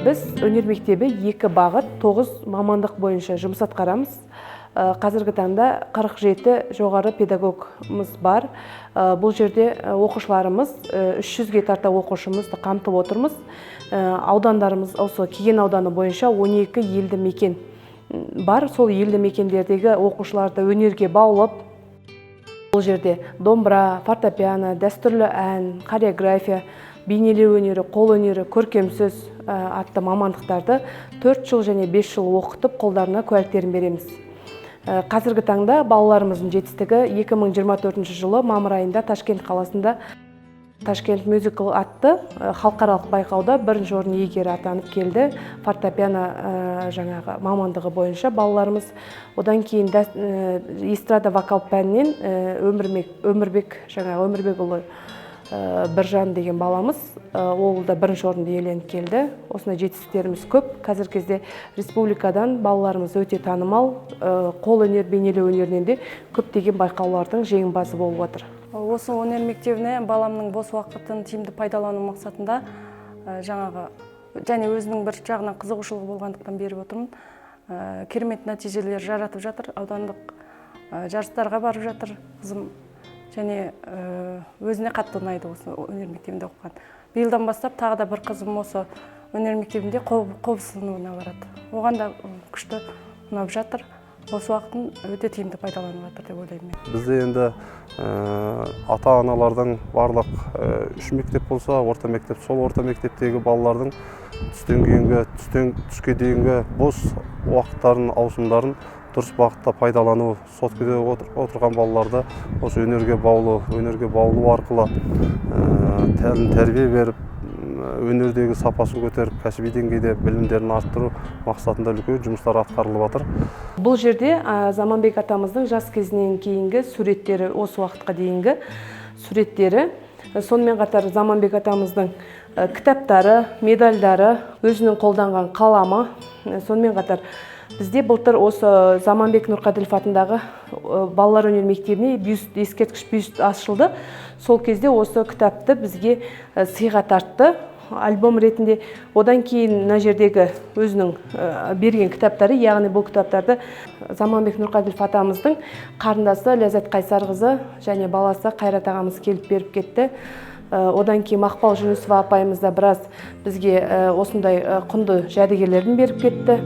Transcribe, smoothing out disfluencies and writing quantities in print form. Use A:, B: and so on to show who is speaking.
A: Біз өнер мектебі екі бағыт, 9 мамандық бойынша жұмыс атқарамыз. Қазіргі таңда 47 жоғары педагогымыз бар. Бұл жерде оқушыларымыз, 300-ге тарта оқушымызды қамтып отырмыз. Аудандарымыз осы Кеген ауданы бойынша 12 елді мекен бар. Сол елді мекендердегі оқушыларды өнерге баулып, бұл жерде домбыра, фортепиано, дәстүрлі ән, хореография, бейнелеу өнері, қол өнері, көркем сөз атты мамандықтарды 4 жыл және 5 жыл оқытып, қолдарына куәліктерін береміз. Қазіргі таңда балаларымыздың жетістігі: 2024 жылы мамыр айында Ташкент қаласында «Ташкент мюзикл» атты халықаралық байқауда бірінші орын иегері атанып келді фортепиано жаңағы мамандығы бойынша балаларымыз. Одан кейін эстрада вокал пәнінен Өмірбек, жаңағы Өмірбекұлы Біржан деген баламыз, ол да бірінші орынды иеленіп келді. Осындай жетістіктеріміз көп. Қазіргі кезде республикадан балаларымыз өте танымал, қол өнер, бейнелеу өнерінен де көптеген байқаулардың жеңімпазы болып отыр.
B: Осы өнер мектебіне баламның бос уақытын тиімді пайдалану мақсатында, жаңағы және өзінің бір жағынан қызығушылығы болғандықтан беріп отырмын. Керемет нәтижелер жаратып жатыр, аудандық жарыстарға барып жатыр қызым және өзіне қатты ұнайды осы өнер мектебінде оқыған. Биылдан бастап тағы да бір қызым осы өнер мектебінде қобыз сыныбына барады. Оған да күшті ұнап жатыр. Бос уақытын өте тиімді пайдаланып жатыр деп ойлаймын мен.
C: Бізде енді ата аналардың барлық үш мектеп болса, орта мектеп, сол орта мектептегі балалардың түстен кейінгі, түстен түске дейінгі бос уақыттарын, ауысымдарын дұрыс бағытта пайдалану, соткіде отырған балаларды осы өнерге баулу, өнерге баулу арқылы тәлім тәрбие беріп, өнердегі сапасын көтеріп, кәсіби деңгейде білімдерін арттыру мақсатында үлкен жұмыстар атқарылып жатыр.
A: Бұл жерде Заманбек атамыздың жас кезінен кейінгі суреттері, осы уақытқа дейінгі суреттері, сонымен қатар Заманбек атамыздың кітаптары, медальдары, өзінің қолданған қаламы. Сонымен қатар бізде былтыр осы Заманбек Нұрқаділов атындағы балалар өнер мектебіне бюст, ескерткіш бюст ашылды. Сол кезде осы кітапты бізге сыйға тартты альбом ретінде. Одан кейін мына жердегі өзінің берген кітаптары, яғни бұл кітаптарды Заманбек Нұрқаділов атамыздың қарындасы Ләззат Қайсарқызы және баласы Қайрат ағамыз келіп беріп кетті. Одан кейін Мақпал Жүнісова апайымыз да біраз бізге осындай құнды жәдігерлерін беріп кетті.